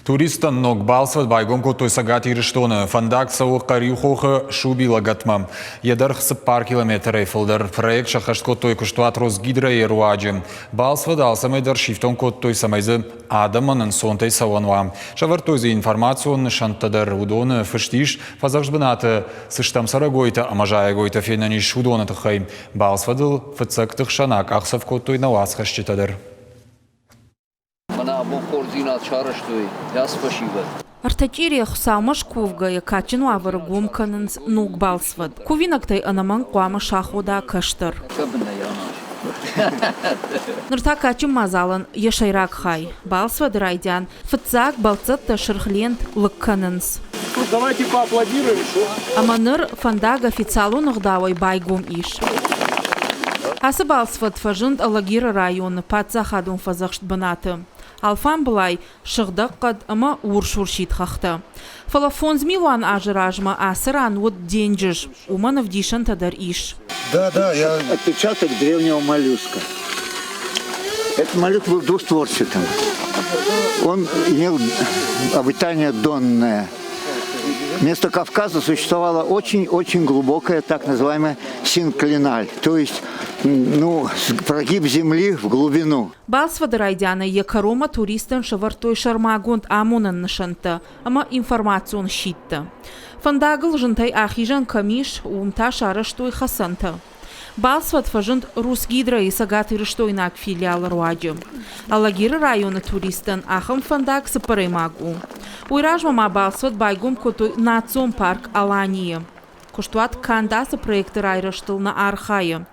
Туристтӕн ног балцвӕд байгом кодтой Цӕгат Ирыстоны. Фӕндаг цӕуы Хъӕриухохы Суби-лӕгӕтмӕ. Йӕ дӕргъ 4 километрӕй фылдӕр. Проект сӕххӕст кодтой куыстуат Росгидро-йы руаджы. Балцвӕд алцӕмӕй дӕр сифтонг кодтой, цӕмӕй дзы адӕмӕн ӕнцонтӕй цӕуӕн уа. Сӕвӕрдтой дзы информацион нысӕнттӕ дӕр. Уыдоны фыст ис, фӕдзӕхст бынаты цы стӕм цӕрӕгойтӕ ӕмӕ зайӕгойтӕ фенӕн ис, уыдоны тыххӕй. Балцвӕдыл фыццӕгты хсӕн акъахдзӕф кодтой нӕ уацхӕсджытӕ дӕр. Мӕнӕ абон хорздзинад сарӕзтой ацы фӕсивӕд. Ӕртӕчъирийӕ Хуыцаумӕ скувгӕйӕ кадджын уавӕры гом кӕнынц ног балцвӕд. Кувинӕгтӕй ӕнӕмӕнг хъуамӕ сахода кӕстӕр. Ныр та кадджын мадзалӕн йӕ сӕйраг хай – балцвӕды райдиан. Фыццаг бӕлццӕттӕ сырх лент лыг кӕнынц. Давайте поаплодируем. Ӕмӕ ныр фӕндаг официалон ӕгъдауӕй байгом ис. Ацы балцвӕд фӕзынд Алагиры районы паддзахадон фӕдзӕхст бынаты. Алфамбылай сыгъдӕг хъӕд ӕмӕ урс-урсид хӕхтӕ. Фӕлӕ 5 милуан азы размӕ ацы ран уыд денджыз, уымӕн ӕвдисӕнтӕ дӕр ис. Да, да, я... Отпечаток древнего моллюска. Этот моллюск был двустворчатым. Он имел обитание донное. Вместо Кавказа существовала очень-очень глубокая так называемая синклиналь, то есть ну, прогиб земли в глубину. Балцвӕды райдианӕй йӕ кӕронмӕ туристтӕн сӕвӕрдтой сӕрмагонд амонӕн нысӕнттӕ ӕмӕ информацион щиттӕ. Фӕндагыл зынтӕй ахизӕн кӕм ис, уым та сарӕзтой хӕцӕнтӕ. Балцвӕд фӕзынд Русгидройы цӕгатирыстойнаг филиалы руаджы. Алагиры районы туристтӕн ахӕм фӕндаг цыппӕрӕймаг у. Уый размӕ ма балцвӕд байгом кодтой национ парк Аланийы. Куыстуат канд ацы проекты райрӕзтыл нӕ архайы.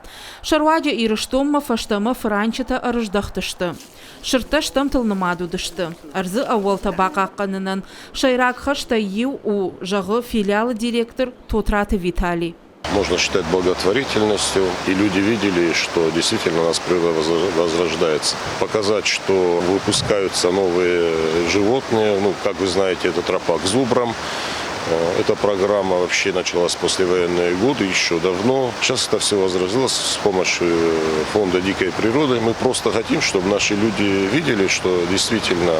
Сӕ руаджы Ирыстонмӕ фӕстӕмӕ фыранчытӕ ӕрыздӕхтысты. Сырдтӕ стӕмтыл нымад уыдысты. Ӕрдзы ӕууӕлтӕ бахъахъхъӕнынӕн сӕйраг хӕстӕй иу у, зӕгъы филиалы директор Тотраты Виталий. Можно считать благотворительностью. И люди видели, что действительно у нас природа возрождается. Показать, что выпускаются новые животные. Ну, как вы знаете, это тропа к зубрам. Эта программа вообще началась в послевоенные годы, еще давно. Сейчас это все возродилось с помощью фонда дикой природы. Мы просто хотим, чтобы наши люди видели, что действительно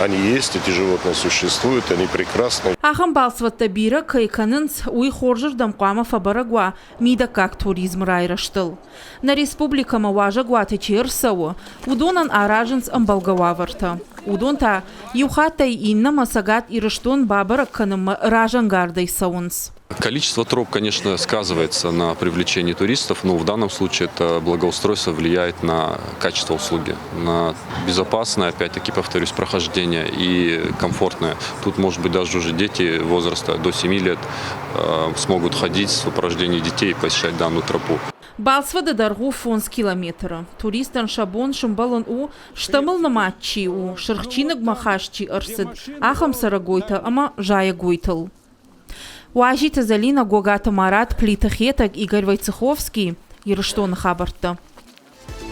они есть, эти животные существуют, они прекрасны. Ахӕм балцвӕдтӕ бирӕ кӕй кӕнынц, уый хорзырдӕм хъуамӕ фӕбӕрӕг уа мидӕггаг туризмы райрӕзтыл. Нӕ республикӕмӕ уазӕгуаты чи ӕрцӕуы, уыдонӕн аразынц ӕмбӕлгӕ уавӕртӕ. Уыдон та иу хаттӕй иннӕмӕ Цӕгат Ирыстон бабӕрӕг кӕнынмӕ разӕнгардӕй цӕуынц. Количество троп, конечно, сказывается на привлечении туристов, но в данном случае это благоустройство влияет на качество услуги, на безопасное, опять-таки, повторюсь, прохождение и комфортное. Тут, может быть, даже уже дети возраста до 7 лет смогут ходить в сопровождении детей и посещать данную тропу. Балцвӕды дӕргъ у 5 километры. Туристӕн сӕ бон сымбӕлын у, стӕмыл нымад чи у, сырх чиныгмӕ хаст чи ӕрцыд, ахӕм цӕрӕгойтӕ ӕмӕ зайӕгойтыл. Уазиты Зӕлинӕ, Гогаты Марат, Плиты Хетӕг, Игорь Войцеховский, Ирыстоны хабӕрттӕ.